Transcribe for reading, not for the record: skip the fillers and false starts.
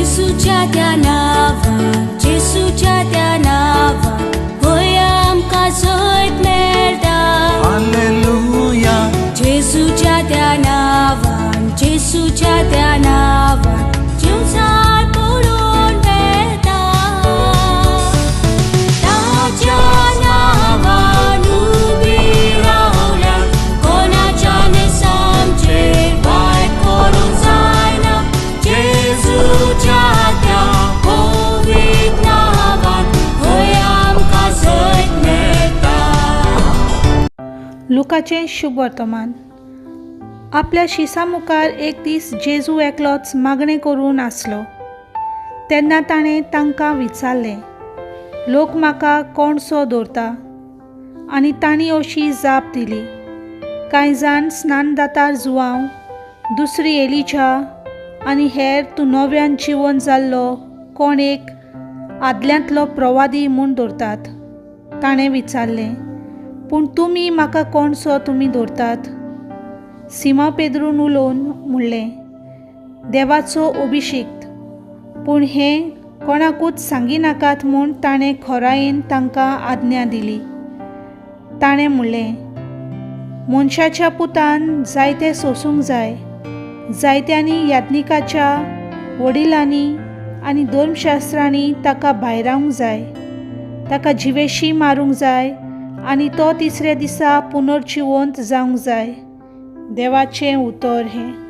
जेसूच्या त्या नांवान, जेसूच्या त्या नांवान, हय आमकां जैत मेळटा. हालेलुया. जेसूच्या त्या नांवान, जेसूच्या त्या नांवान, जिवसार पळोवन वेता. ताच्या नांवान उबी रावल्यार कोणाच्यान आमचेर वायट करूंक जायना. जेजूच्या त्या पवित्र नांवान हय आमकां जैत मेळटा. लुकाचें शुभ वर्तमान. आपल्या शिसा मुखार एक दीस जेजू एकलोच मागणें करून आसलो. तेन्ना ताणें तांकां विचारलें, लोक म्हाका कोणसो दवरता? आनी तांणी अशी जाप दिली, कांय जाण स्नानदातार जुवांव, दुसरी एलिजा आनी हेर तूं नव्यान जिवन जाल्लो कोण एक आदल्यांतलो प्रवादी म्हूण दवरतात. ताणें विचारलें, पूण तुमी म्हाका कोणसो तुमी दवरतात? सिमा पेद्रून उलोवन म्हणलें, देवाचो अभिशिक्त. पूण हें कोणाकूच सांगिनाकात म्हूण ताणें खोरायेन तांकां आज्ञा दिली. ताणें म्हणलें, मनशाच्या पुतान जायतें सोसूंक जाय. जायत्यांनी याज्ञिकाच्या वडिलांनी आनी धर्मशास्त्रांनी ताका भायरावंक जाय, ताका जिवेशी मारूंक जाय आनी तो तिसऱ्या दिसा पुनर्जिवंत जावंक जाय. देवाचें उतर हें.